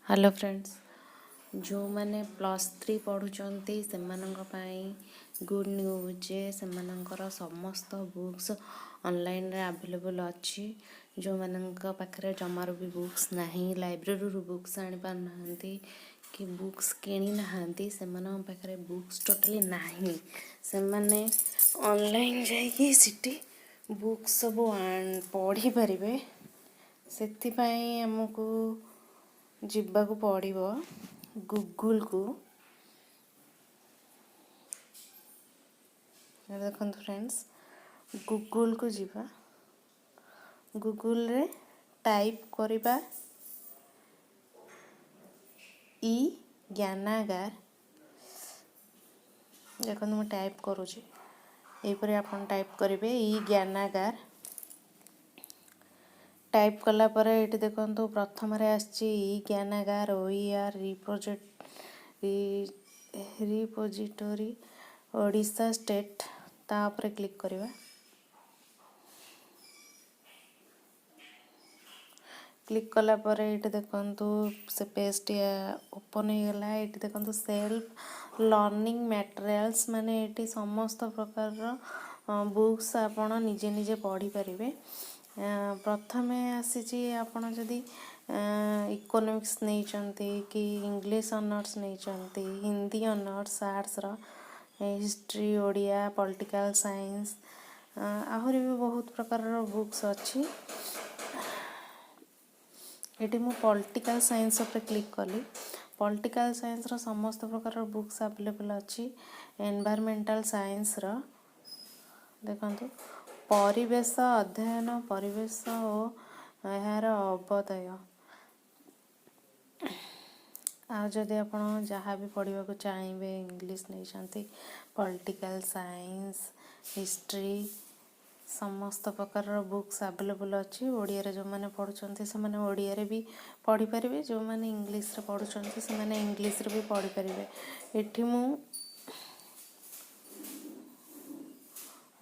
Hello friends, ଯେଉଁମାନେ +3 ପଢ଼ୁଛନ୍ତି, ସେମାନଙ୍କ ପାଇଁ ଗୁଡ଼୍ ନ୍ୟୁଜ୍ ଯେ ସେମାନଙ୍କର ସମସ୍ତ ବୁକ୍ସ ଅନଲାଇନ୍ରେ ଆଭେଲେବୁଲ୍ ଅଛି। ଯେଉଁମାନଙ୍କ ପାଖରେ ଜମାରୁ ବି ବୁକ୍ସ ନାହିଁ, ଲାଇବ୍ରେରୀରୁ ବୁକ୍ସ ଆଣିପାରୁନାହାନ୍ତି କି ବୁକ୍ସ କିଣି ନାହାନ୍ତି, ସେମାନଙ୍କ ପାଖରେ ବୁକ୍ସ ଟୋଟାଲି ନାହିଁ, ସେମାନେ ଅନଲାଇନ୍ ଯାଇକି ସେଠି ବୁକ୍ସ ସବୁ ପଢ଼ିପାରିବେ। ସେଥିପାଇଁ ଆମକୁ ଯିବାକୁ ପଡ଼ିବ ଗୁଗୁଲକୁ। ଦେଖନ୍ତୁ ଫ୍ରେଣ୍ଡସ୍, ଗୁଗୁଲକୁ ଯିବା। ଗୁଗୁଲରେ ଟାଇପ୍ କରିବା ଇ ଜ୍ଞାନାଗାର। ଦେଖନ୍ତୁ, ମୁଁ ଟାଇପ୍ କରୁଛି। ଏହିପରି ଆପଣ ଟାଇପ୍ କରିବେ ଇ ଜ୍ଞାନାଗାର। ଟାଇପ୍ କଲା ପରେ ଏଇଠି ଦେଖନ୍ତୁ, ପ୍ରଥମରେ ଆସିଛି ଇ ଜ୍ଞାନାଗାର OER repository, Odisha state. ତା ଉପରେ କ୍ଲିକ୍ କରିବା। କ୍ଲିକ୍ କଲା ପରେ ଏଇଠି ଦେଖନ୍ତୁ, ସେ ପେଜ୍ଟି ଓପନ୍ ହେଇଗଲା। ଏଇଠି ଦେଖନ୍ତୁ, ସେଲ୍ଫ ଲର୍ଣ୍ଣିଂ ମ୍ୟାଟେରିଆଲ୍ସ, ମାନେ ଏଇଠି ସମସ୍ତ ପ୍ରକାରର ବୁକ୍ସ ଆପଣ ନିଜେ ନିଜେ ପଢ଼ିପାରିବେ। ପ୍ରଥମେ ଆସିଛି, ଆପଣ ଯଦି ଇକୋନୋମିକ୍ସ ନେଇଛନ୍ତି କି ଇଂଲିଶ ଅନର୍ସ ନେଇଛନ୍ତି, ହିନ୍ଦୀ ଅନର୍ସ, ଆର୍ଟ୍ସର ହିଷ୍ଟ୍ରି, ଓଡ଼ିଆ, ପଲିଟିକାଲ୍ ସାଇନ୍ସ, ଆହୁରି ବି ବହୁତ ପ୍ରକାରର ବୁକ୍ସ ଅଛି। ଏଠି ମୁଁ ପଲିଟିକାଲ୍ ସାଇନ୍ସ ଉପରେ କ୍ଲିକ୍ କଲି। ପଲିଟିକାଲ୍ ସାଇନ୍ସର ସମସ୍ତ ପ୍ରକାରର ବୁକ୍ସ ଆଭେଲେବୁଲ୍ ଅଛି। ଏନଭାଇରନମେଣ୍ଟାଲ୍ ସାଇନ୍ସର ଦେଖନ୍ତୁ, ପରିବେଶ ଅଧ୍ୟୟନ, ପରିବେଶ ଓ ଏହାର ଅବଦୟ। ଆଉ ଯଦି ଆପଣ ଯାହା ବି ପଢ଼ିବାକୁ ଚାହିଁବେ, ଇଂଲିଶ ନେଇଛନ୍ତି, ପଲିଟିକାଲ୍ ସାଇନ୍ସ, ହିଷ୍ଟ୍ରି, ସମସ୍ତ ପ୍ରକାରର ବୁକ୍ସ ଆଭେଲେବୁଲ୍ ଅଛି। ଓଡ଼ିଆରେ ଯେଉଁମାନେ ପଢ଼ୁଛନ୍ତି, ସେମାନେ ଓଡ଼ିଆରେ ବି ପଢ଼ିପାରିବେ। ଯେଉଁମାନେ ଇଂଲିଶରେ ପଢ଼ୁଛନ୍ତି, ସେମାନେ ଇଂଲିଶରେ ବି ପଢ଼ିପାରିବେ। ଏଠି ମୁଁ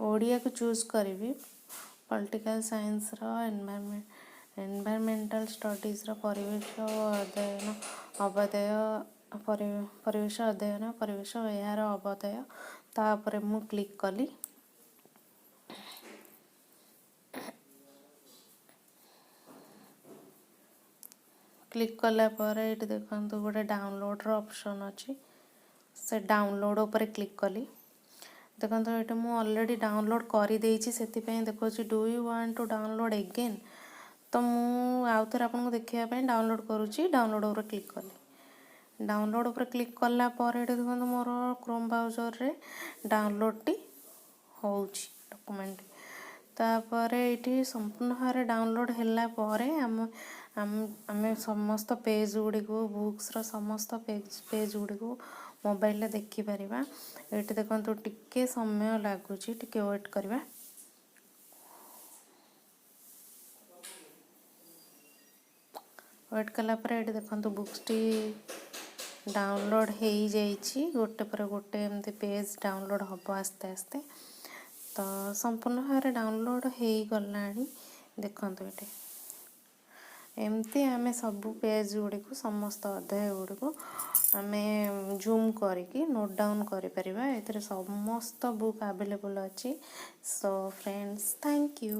ଓଡ଼ିଆକୁ ଚୁଜ୍ କରିବି। ପଲିଟିକାଲ୍ ସାଇନ୍ସର, ଏନଭାଇରନମେଣ୍ଟାଲ୍ ଷ୍ଟଡ଼ିଜ୍ର ପରିବେଶ ଓ ଅଧ୍ୟୟନ ଅବଦୟ, ପରିବେଶ ଅଧ୍ୟୟନ, ପରିବେଶ ଓ ଏହାର ଅବଦୟ, ତାପରେ ମୁଁ କ୍ଲିକ୍ କଲି। କ୍ଲିକ୍ କଲା ପରେ ଏଇଠି ଦେଖନ୍ତୁ, ଗୋଟେ ଡାଉନଲୋଡ଼ର ଅପସନ୍ ଅଛି। ସେ ଡାଉନଲୋଡ଼ ଉପରେ କ୍ଲିକ୍ କଲି। ଦେଖନ୍ତୁ, ଏଇଠି ମୁଁ ଅଲରେଡ଼ି ଡାଉନଲୋଡ଼ କରିଦେଇଛି, ସେଥିପାଇଁ ଦେଖାଉଛି "Do you want to download again?" ତ ମୁଁ ଆଉ ଥରେ ଆପଣଙ୍କୁ ଦେଖିବା ପାଇଁ ଡାଉନଲୋଡ଼ କରୁଛି। ଡାଉନଲୋଡ଼ ଉପରେ କ୍ଲିକ୍ କଲି। ଡାଉନଲୋଡ଼ ଉପରେ କ୍ଲିକ୍ କଲା ପରେ ଏଠି ଦେଖନ୍ତୁ, ମୋର କ୍ରୋମ୍ ବ୍ରାଉଜରରେ ଡାଉନଲୋଡ଼ଟି ହେଉଛି ଡକୁମେଣ୍ଟ। ତାପରେ ଏଇଠି ସମ୍ପୂର୍ଣ୍ଣ ଭାବରେ ଡାଉନଲୋଡ଼ ହେଲା ପରେ ଆମେ ସମସ୍ତ ପେଜ୍ ଗୁଡ଼ିକୁ, ବୁକ୍ସର ସମସ୍ତ ପେଜ୍ ଗୁଡ଼ିକୁ ମୋବାଇଲରେ ଦେଖିପାରିବା। ଏଇଠି ଦେଖନ୍ତୁ, ଟିକେ ସମୟ ଲାଗୁଛି, ଟିକେ ୱେଟ୍ କରିବା। ୱେଟ୍ କଲା ପରେ ଏଇଠି ଦେଖନ୍ତୁ, ବୁକ୍ସଟି ଡାଉନଲୋଡ଼ ହେଇଯାଇଛି। ଗୋଟେ ପରେ ଗୋଟେ ଏମିତି ପେଜ୍ ଡାଉନଲୋଡ଼ ହେବ ଆସ୍ତେ ଆସ୍ତେ। ତ ସମ୍ପୂର୍ଣ୍ଣ ଭାବରେ ଡାଉନଲୋଡ଼ ହେଇଗଲାଣି। ଦେଖନ୍ତୁ, ଏଠି ଏମିତି ଆମେ ସବୁ ପେଜ୍ ଗୁଡ଼ିକୁ, ସମସ୍ତ ଅଧ୍ୟାୟ ଗୁଡ଼ିକୁ ଆମେ ଜୁମ୍ କରିକି ନୋଟ୍ ଡାଉନ୍ କରିପାରିବା। ଏଥିରେ ସମସ୍ତ ବୁକ୍ ଆଭେଲେବୁଲ୍ ଅଛି। Show friends, thank you.